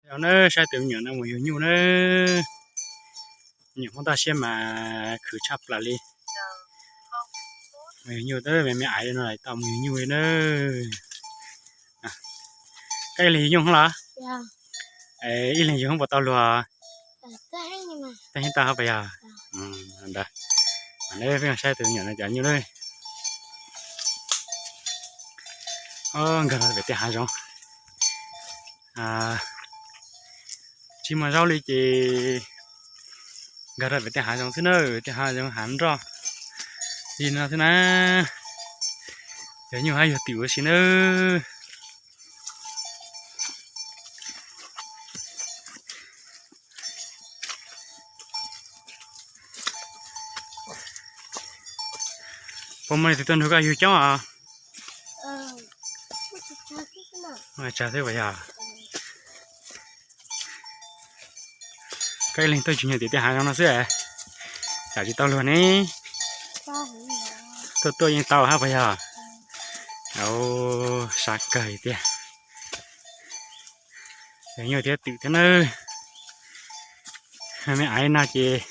Yog na, saib tus me nyuam no mus yug nyuj na. Me nyuam Hmoob toj siab mas khwv tshaj plaws li. Mus yug nyuj, me me aiv no tau mus yug nyuj li na. Koj ib leeg yug nyuj los? Ib leeg yug nyuj puas tau luag? Tau heev tau hab puas yog? Ntawd, peb saib tus me nyuam no cov nyuj na. Nkag rau pem tej hav zoov, tsis muaj zaub li ces nkag rau pem tej hav zoov xwb na, tej hav zoov hav nroj li no xwb na. Yog nyuj hab yog twm ua si na. Puas muaj leej twg tuaj nrog koj yug coob os? Tsawg xwb puas yog? Koj ib leeg tuaj tsis nyuag tim tej hav zoov no xwb, tsam tsis tau luag ne. Tuaj tuaj yeej tau hab puas yog? Sab kawg tiag. Yog nyuj thiab twm thiab na. Me aiv no ces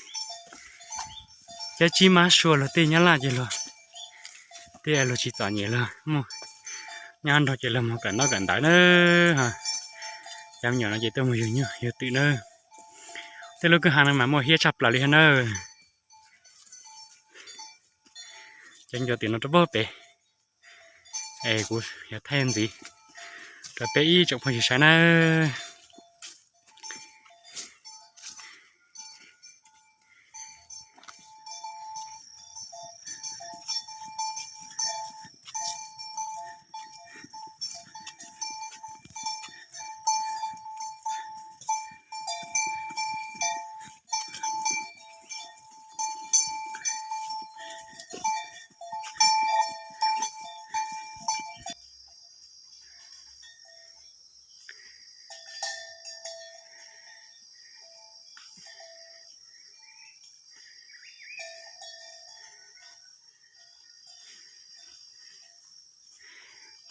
cov tsib mab sua luag tej nyob laj ces luag tej luag tsis txom nyem luag muaj nyob nrog ces luag mus kawm ntaub kawm ntawv na. Cov me nyuam no ces tuaj mus yug nyuj yug twm na. Tej lub kwj ha no mas muaj hiab tshaj plaws li hab na. Cov nyuj twm no rau pem es kuv yuav thaij ntxiv rau peb ib tsoom phooj ywg saib na.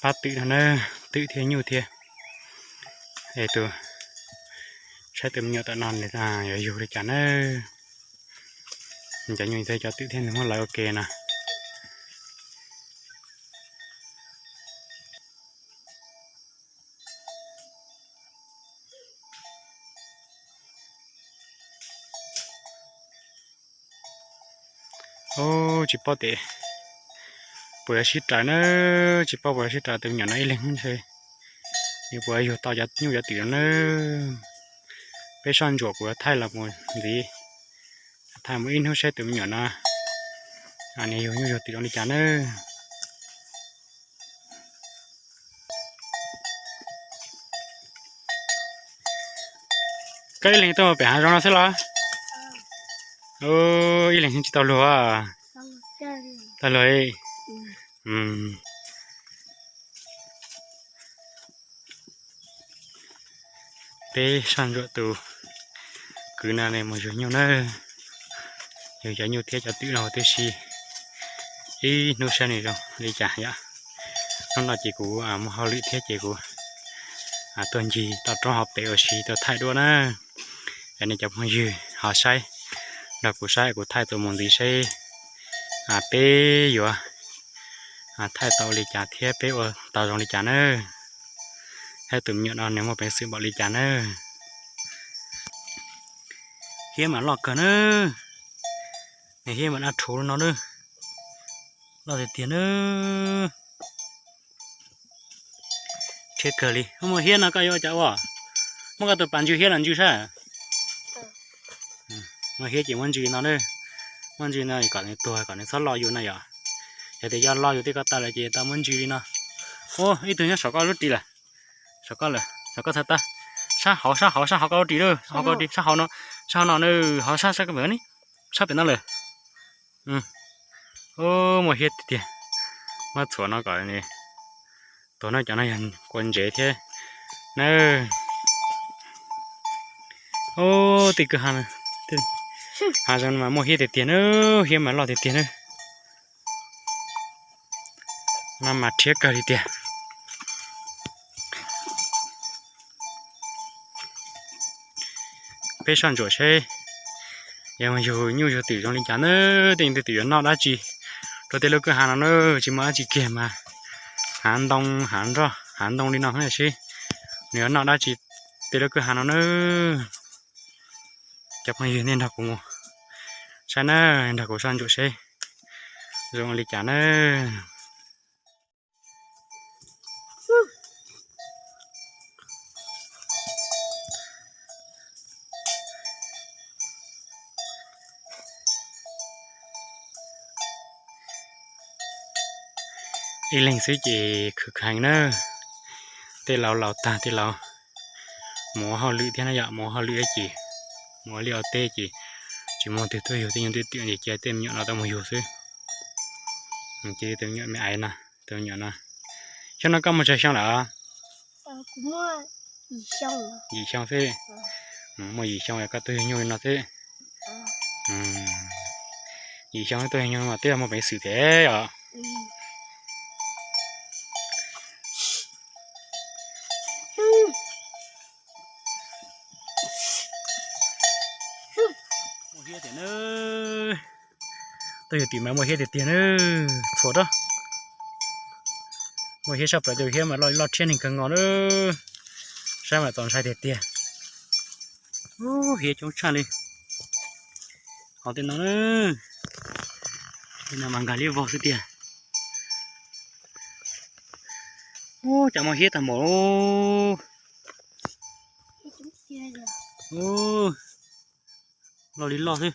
Pab twm no na, twm thiab nyuj thiab. Es tus saib tus me nyuam tom no nws yuav yug li cas na. Cov nyuj thiab cov twm thiab nws muab lawv ua ke no. Tsis paub tes puas yuav sib raws na, tsis paub puas yuav sib raws tus me nyuam no ib leeg ntshe nws puas yug tau cov nyuj cov twm no na. Peb soj ntsuam kuv yuav thaij los mus ntxiv, thaij mus ib hnub saib tus me nyuam no nws yug nyuj yug twm zoo li cas na. Koj ib leeg tuaj pem hav zoov no xwb los? Ib leeg tsis tau luag. Tau luag. Peb soj ntsuam tus kwv no mus yug nyuj na, yug cov nyuj thiab cov twm no huv tib si, ib hnub saib nws zoo li cas yom. Hnub no ces kuv muaj hauj lwm thiab ces kuv tuaj ncig toj roob hauv pem ua si tuaj thaij duab na. Es nej cov phooj ywg ho saib nrog kuv saib, kuv thaij tau mus ntxiv seb peb yuav thaij tau li cas thiab peb ua tau zoo li cas na. Thiab tus me nyuam no nws muaj peev xwm npaum li cas na. Hiab mas loj kawg na. Nws hiab mas dab rhuv no na. Loj tiag tiag na. Rhiab kawg li. Muaj hiab no koj yuav ua cas ua? Muab koj tus pas ntsws hiab los ntsws saib. Muaj hiab ces muab ntsws no na. Muab ntsws no kom nws tuag kom nws txhob loj yus na yom. Yog tias yog loj yus tej ko taw lawm ces tau muab ntsws li no. Ua ib tug nyob saum koj lub ris lawm. Saum koj lawm, saum koj txhais taw. Sab hauv, sab hauv, sab hauv koj lub ris lawm, hauv koj ris, sab hauv no, sab hauv no na, hauv sab sab koj pem ni, sab pem no lawm. Muaj hiab tiag tiag. Muab txhuam no kom tuag na, cov no yog kua ntsev thiab na. Ub, tej kwj ha, hav zoov mas muaj hiab tiag tiag na, hiab mas loj tiag tiag na. No mas rhiab kawg li tiag. peb soj ntsuam seb yog yug nyuj yug twm zoo li cas na, tej yug twm yuav noj dab tsi rau tej lub kwj ha no na. Tsis muaj dab tsi kiag mas hav ntoo hav nroj hav ntoo li no xwb, nws yuav noj dab tsi tej lub kwj ha no na. Cov phooj ywg, nej nrog kuv mus saib na, nrog kuv soj ntsuam seb zoo li cas na. Ib leeg xwb ces khwv kheev na, tej laus laus tag tej laus mus ua hauj lwm thiab na yom, mus ua hauj lwm ces mus ua liaj ua teb ces tsis muaj twg tuaj yug tej nyuj tej twm ces cia tej me nyuam no tau mus yug xwb. Ces tus me nyuam me aiv no, tus me nyuam no, xyoo no koj muaj tsawg xyoo lawm? Yim xyoo xwb. Muaj yim xyoo koj tuaj yug nyuj li no xwb. Yim xyoo tuaj yug nyuj mas twb yog muaj peev xwm thiab os. Muaj hiab tiag na. Tuaj yug twm mas muaj hiab tiag tiag na. Txhua rau, muaj hiab saj plaws, tus hiab mas loj loj tshiab neeg kawg nkaus na. Saib mas txaus ntshai tiag tiag. Ub, hiab coob tshaj li. Qhov tej no, tej no mas nkag liab vog xwb tiag. Ub, cas muaj hiab tag npaum. Ub, loj li loj xwb.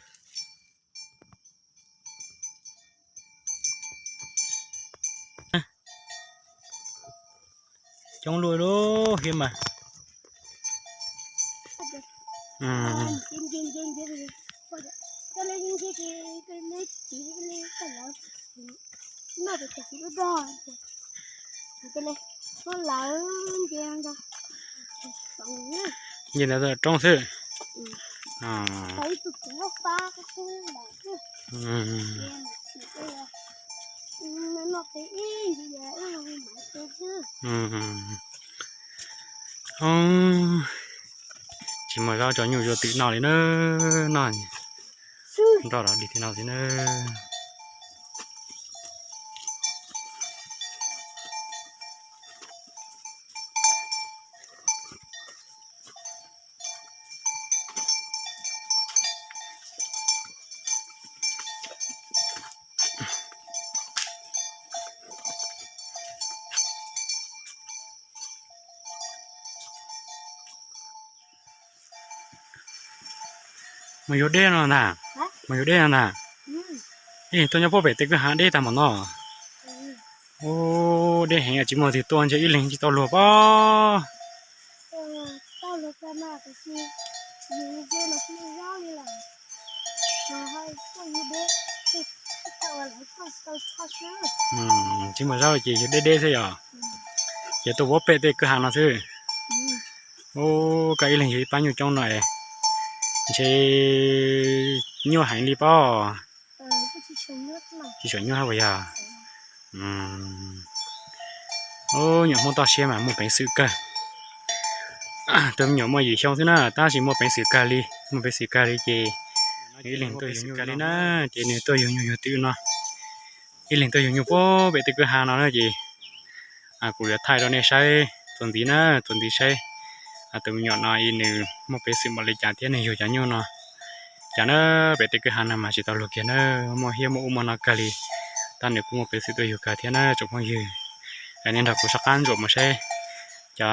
Coob luaj lub hiab mas. Nce ntawd roob xwb. Tsis muaj zaub tso nyuj zaub twm noj li na, noj nroj los dig li no xwb na. Mas yuav deb no ntag, mas yuav deb no ntag. Ib leeg tuaj nyob puag pem tej kwj ha deb tag npaum no. Ub, deb heev, tsis muaj leej twg tuaj ntshe ib leeg tsis tau luag pob. Tsis muaj zaub ces yog deb deb xwb yom. Ces tuaj puag pem tej kwj ha no xwb. Ub, koj ib leeg yug ib pab nyuj coob no es ntshe nyuaj heev li pob. Tsis tshua nyuaj hab puas yog? Ub, nyuam Hmoob toj siab mas muaj peev xwm kawg. Tus me nyuam muaj yim xyoo xwb na tab sis muaj peev xwm kawg li, muaj peev xwm kawg li ces ib leeg tuaj yug nyuj li na, ces nws tuaj yug nyuj yug twm no. Ib leeg tuaj yug nyuj puag pem tej kwj ha no na ces kuv yuav thaij rau nej saib txuas ntxiv na, txuas ntxiv saib tus me nyuam no nws muaj peev xwm npaum li cas thiab nws yug cov nyuj no. Cas na, pem tej kwj ha no mas tsis tau luag kiag na, muaj hiab muaj ub muaj no kawg li, tab nws kuj muaj peev xwm tuaj yug kawg thiab na tsoom phooj ywg. Nej nrog kuv soj qab ntsuam mus saib cov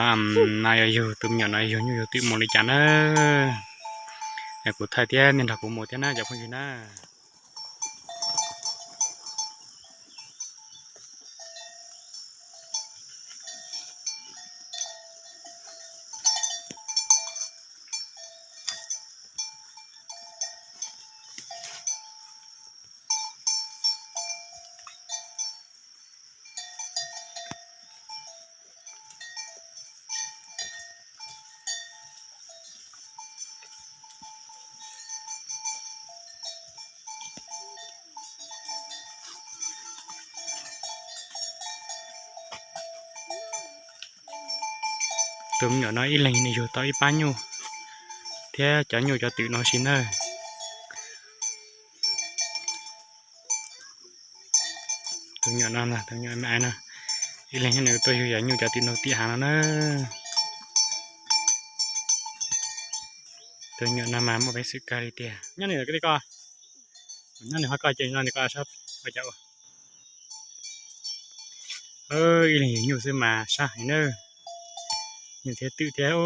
no yog yug tus me nyuam no yug nyuj yug twm mus li cas na. Kuv thaij thiab nej nrog kuv mus thiab na cov phooj ywg na. Tus me nyuam no ib leeg nws yug tau ib pab nyuj, thiab cov nyuj cov twm no si na. Tus nyuam no, tus nyuam me aiv no, ib leeg nws tuaj yug cov nyuj cov twm no tim hav no na. Tus nyuam no mas muaj peev xwm kawg li tiag. Nyob nws ko, nyob nws ho ko ces no nws ko sab ua cas ua. Ib leeg yug nyuj xwb mas sab heev na. Nyuj thiab twm thiab,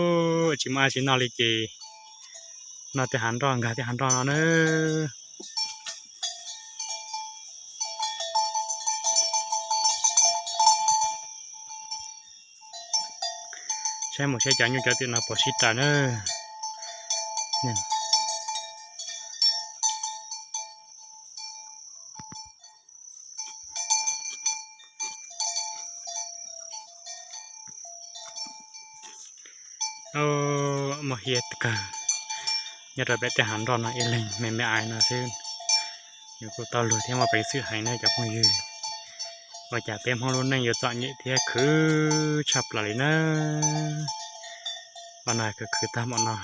tsis muaj dab tsi noj li ces noj tej hav nroj, nkag tej hav nroj no na. Saib mus saib cov nyuj cov twm no puas sib raws na. Muaj hiab kawg, nyob rau pem tej hav nroj no ib leeg me me aiv no xwb. Nws kuj tau luag thiab muaj peev xwm heev na cov phooj ywg. Ua cas peb Hmoob lub neej yuav txom nyem thiab khwv tshaj plaws li na. Los no khwv khwv tag npaum no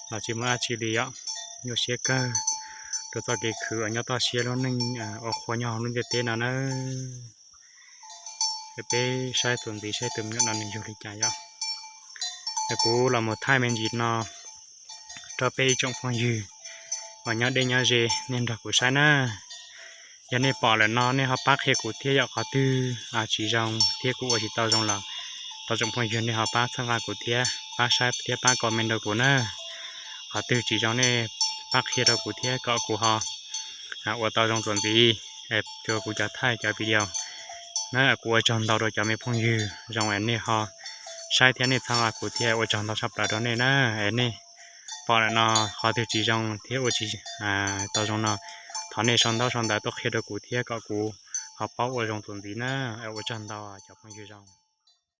los tsis muaj dab tsi li os. Nyuaj siab kawg rau txoj kev khwv uas nyob toj siab lub neej ua qhua nyob hauv lub ntiaj teb no na. Peb saib txuas ntxiv saib tus me nyuam no nws yug li cas yom. Es kuv los mus thaij me ntsis no rau peb ib tsoom phooj ywg uas nyob deb nyob ze nej nrog kuv saib na. Yog nej pom lawm no nej ho pab qhia kuv thiab yom, qhov twg tsis zoo thiab kuv ua tsis tau zoo los thov tsoom phooj ywg nej ho pab txhawb nqa kuv thiab pab saib thiab pab comment rau kuv na. Qhov twg tsis zoo nej pab qhia rau kuv thiab kom kuv ho ua tau zoo txuas ntxiv rau kuv cov thaij cov video na. Kuv ua tsaug ntau rau cov me phooj ywg zoo es nej ho saib thiab nej txhawb nqa kuv thiab ua tsaug ntau tshaj plaws rau nej na. Es nej pom lawm no qhov twg tsis zoo thiab ua tsis tau zoo no thov nej sau ntaub sau ntawv tuaj qhia rau kuv thiab kom kuv ho paub ua zoo txuas ntxiv na. Ua tsaug ntau cov phooj ywg zoo.